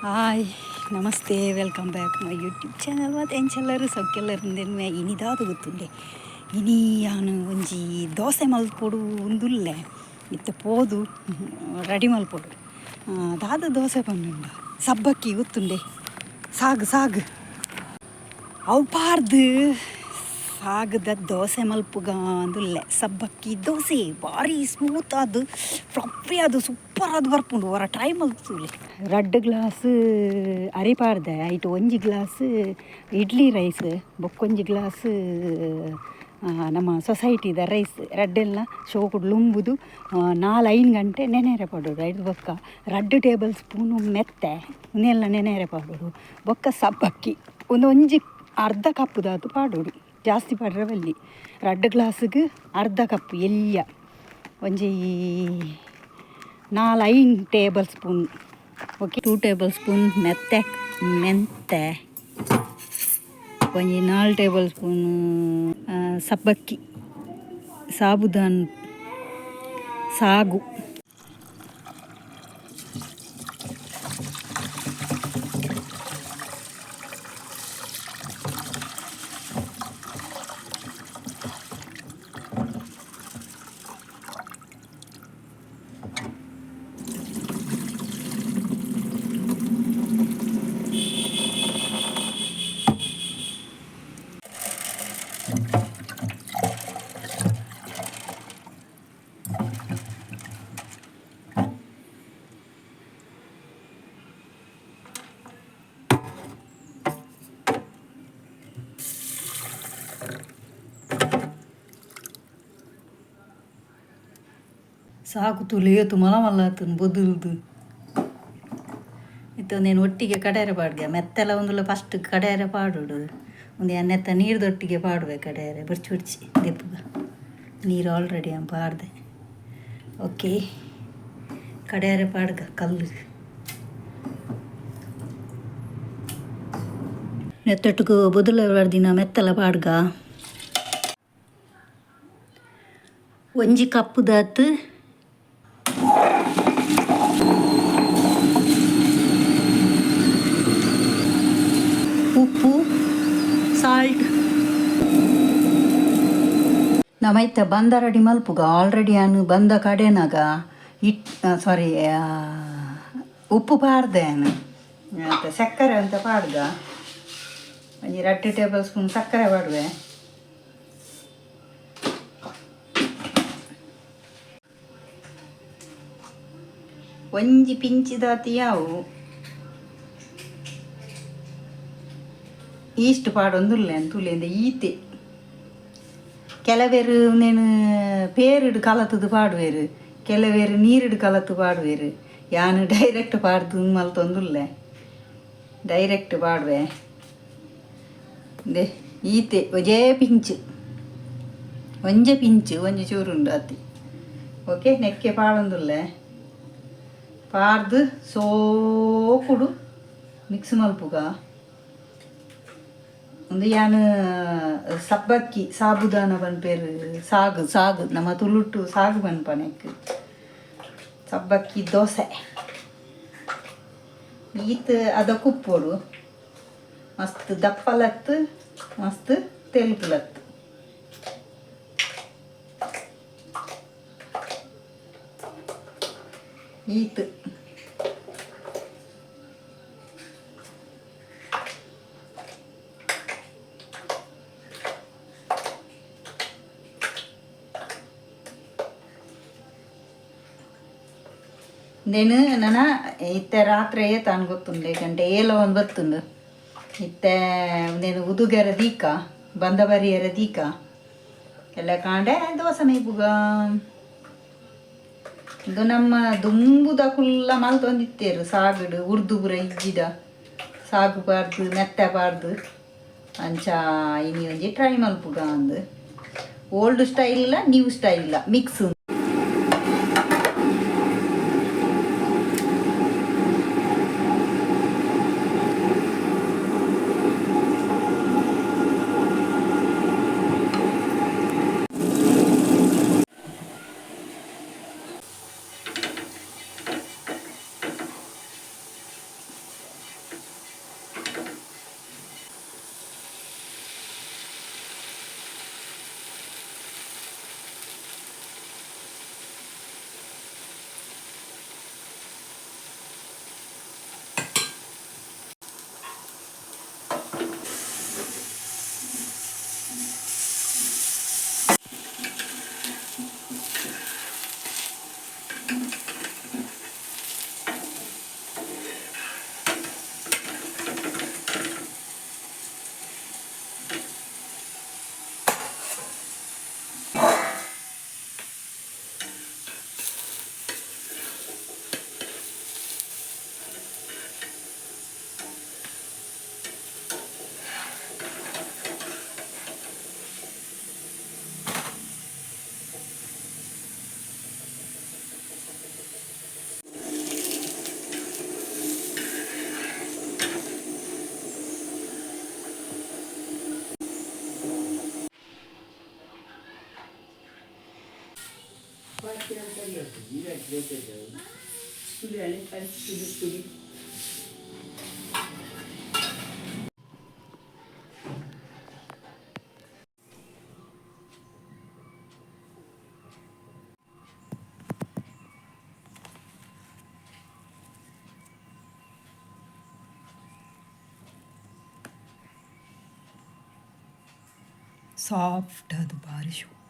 Hi namaste, welcome back my YouTube channel. ಮತ್ತು ಎಂಚೆಲ್ಲರು ಸೌಖ್ಯಲ್ಲರು ಇನಿದಾದ ಗೊತ್ತುಂಡೆ. ಇನಿ ಯಾನು ಒಂಜಿ ದೋಸೆ ಮಲ್ಪೊಡು ಉಂದುಲ್ಲೆ. ಇತ್ತೆ ಪೋದು ರೆಡಿ ಮಲ್ಪೊಡು. ದಾದ ದೋಸೆ ಪನ್ನುಂಡ, ಸಬ್ಬಕ್ಕಿ ಗೊತ್ತುಂಡೆ, ಸಾಗು ಸಾಗು ಅವು ಪಾರ್ದು ಸಾಗದ ದೋಸೆ ಮಲ್ಪುಗ ಅಂದುಲ್ಲೆ. ಸಬ್ಬಕ್ಕಿ ದೋಸೆ ಭಾರಿ ಸ್ಮೂತ್ ಆದ್, ಫ್ಲಫಿ ಆದ್, ಸೂಪರ್ ಆದ್ ಬರ್ಪುಂಡು. ಒರ ಟ್ರೈ ಮಲ್ತುಲೆ. ರಡ್ಡ್ ಗ್ಲಾಸ್ ಅರಿ ಪಾಡ್ದೆ. ಐಟ್ ಒಂಜಿ ಗ್ಲಾಸ್ ಇಡ್ಲಿ ರೈಸ್, ಬೊಕ್ಕೊಂಜಿ ಗ್ಲಾಸ್ ನಮ್ಮ ಸೊಸೈಟಿದ ರೈಸ್. ರಡ್ಡೆಲ್ಲ ಶೋಕುಡು ಲುಂಬುದು 4-5 ಗಂಟೆ ನೆನೆರೆ ಪಾಡೋಡು. ಐದು ಬೊಕ್ಕ ರಡ್ಡ್ ಟೇಬಲ್ ಸ್ಪೂನು ಮೆತ್ತೆ, ಉಂದೆಲ್ಲ ನೆನೆರೆ ಪಾಡೋಡು. ಬೊಕ್ಕ ಸಬ್ಬಕ್ಕಿ ಒಂದು ಒಂಜಿ ಅರ್ಧ ಕಪ್ಪುದಾತು ಪಾಡೋಡು, ಜಾಸ್ತಿ ಪಾಡ್ರೆ ಬಲ್ಲಿ. ರಡ್ಡ್ ಗ್ಲಾಸ್ಗೆ ಅರ್ಧ ಕಪ್ ಎಲ್ಯ, ಒಂಜಿ 4-5 tablespoon. Okay, 2 tablespoon ಮೆತ್ತೆ ಮೆಂತೆ, ಒಂಜಿ 4 ಟೇಬಲ್ ಸ್ಪೂನ್ ಸಬ್ಬಕ್ಕಿ, ಸಾಬುದಾನ್ ಸಾಗು. ಸಾಕು ತುಳಿಯತು ಮಲ ಮಲ್ಲ ಬೊದುಲ್ದು. ಇತ್ತೆ ಒಂದೇನು ಒಟ್ಟಿಗೆ ಕಡೆಯರೆ ಪಾಡ್ಗೆ. ಮೆತ್ತೆಲ್ಲ ಒಂದುಲ ಫಸ್ಟ್ ಕಡೆಯರೆ ಪಾಡೋಡು. ಒಂದು ನೆತ್ತ ನೀರ್ದೊಟ್ಟಿಗೆ ಪಾಡುವೆ ಕಡೆಯರೆ. ಬರ್ಚಿ ಬರ್ಚಿ ದೆಪ್ಪುಗ ನೀರು ಆಲ್ರೆಡಿ ಪಾಡ್ದೆ. ಓಕೆ, ಕಡೆಯರೆ ಪಾಡ್ಗ ಕಲ್ಲು. ನೆತ್ತೊಟ್ಟುಗು ಬೊದುಲ ದಿನ ಮೆತ್ತಲ ಪಾಡ್ಗ. ಒಂಜಿ ಕಪ್ಪುದಾತ್ ಉಪ್ಪು, ಸಾಲ್ಟ್. ನಮ್ಮ ಇತ್ತೆ ಬಂದ ರೆಡಿ ಮಲ್ಪುಗ. ಆಲ್ರೆಡಿ ಅನು ಬಂದ ಕಡೆನಾಗ it ಸಾರಿ ಉಪ್ಪು ಪಾಡ್ದೆ ಅನು. ಮತ್ತು ಸಕ್ಕರೆ ಅಂತ ಪಾಡ್ಗ. ಒಂಜಿ 2 ಟೇಬಲ್ ಸ್ಪೂನ್ ಸಕ್ಕರೆ ಪಾಡುವೆ. ಒಂಜಿ ಪಿಂಚಿದಾತಿ ಯಾವು. ಈಸ್ಟ್ ಪಾಡೊಂದುಲ್ಲೆ ತುಲೆಂದ ಈತೆ. ಕೆಲವೇರು ನೇನು ಪೇರಿಡು ಕಲತದು ಪಾಡುವೆರು, ಕೆಲವೇರು ನೀರಿಡು ಕಲತು ಪಾಡುವೆರು. ಯಾನು ಡೈರೆಕ್ಟ್ ಪಾಡ್ದು ಮಲ್ತೊಂದುಲ್ಲೆ, ಡೈರೆಕ್ಟ್ ಪಾಡುವೆ. ದೆ ಈತೆ ಒಂಜೇ ಪಿಂಚು, ಒಂಜೆ ಪಿಂಚು, ಒಂಜಿ ಚೂರುಂಡು ಅತಿ. ಓಕೆ, ನೆಕ್ಕೆ ಪಾಡೊಂದುಲ್ಲೆ. ಪಾಡ್ದು ಸೋಕುಡು ಮಿಕ್ಸ್ ಮಲ್ಪುಗ. ಒಂದು ಯಾನ್ ಸಬ್ಬಕ್ಕಿ ಸಾಬುದಾನ ಪನ್ಪೇರು, ಸಾಗು ಸಾಗು, ನಮ್ಮ ತುಳುಟು ಸಾಗು ಪನ್ಪನೆಕ್. ಸಬ್ಬಕ್ಕಿ ದೋಸೆ ಈತ್ ಅದಕ್ಕುಪ್ಪೊಡು. ಮಸ್ತ್ ದಪ್ಪಲತ್ತು, ಮಸ್ತ್ ತೆಲುಪುಲತ್ತು. ಈತ್ నేను ನನ ಇತ್ತೆ ರಾತ್ರಿ ತಾನು ಗೊತ್ತುಂಡು ಗಂಟೆ ಏಲ ಒಂದು ಬತ್ತುಂಡು. ಇತ್ತೆ నేను ಉದುಗೆರ ದೀಕ ಬಂದ ಬರಿಯರ ದೀಕ ಎಲ್ಲ ಕಾಂಡೆ ದೋಸೆ ಮೇಪುಗ. ಇದು ನಮ್ಮ ದುಂಬುದ ಕುಲ್ಲ ಮಲ್ತೊಂದಿತ್ತೇರು. ಸಾಗುಡು ಉರ್ದು ಪೂರ ಇಜ್ಜಿದ ಸಾಗು ಪಾಡ್ದು ಮೆತ್ತೆ ಪಾಡ್ದು ಅಂಚ ಇನಿ ಒಂಜಿ ಟ್ರೈ ಮಲ್ಪುಗ ಅಂದು. ಓಲ್ಡ್ ಸ್ಟೈಲ್ ಇಲ್ಲ, ನ್ಯೂ ಸ್ಟೈಲ್ ಇಲ್ಲ, ಮಿಕ್ಸ್. ಸಾಫ್ಟ್ ಅದು ಬಾರಿ ಶೋಕು.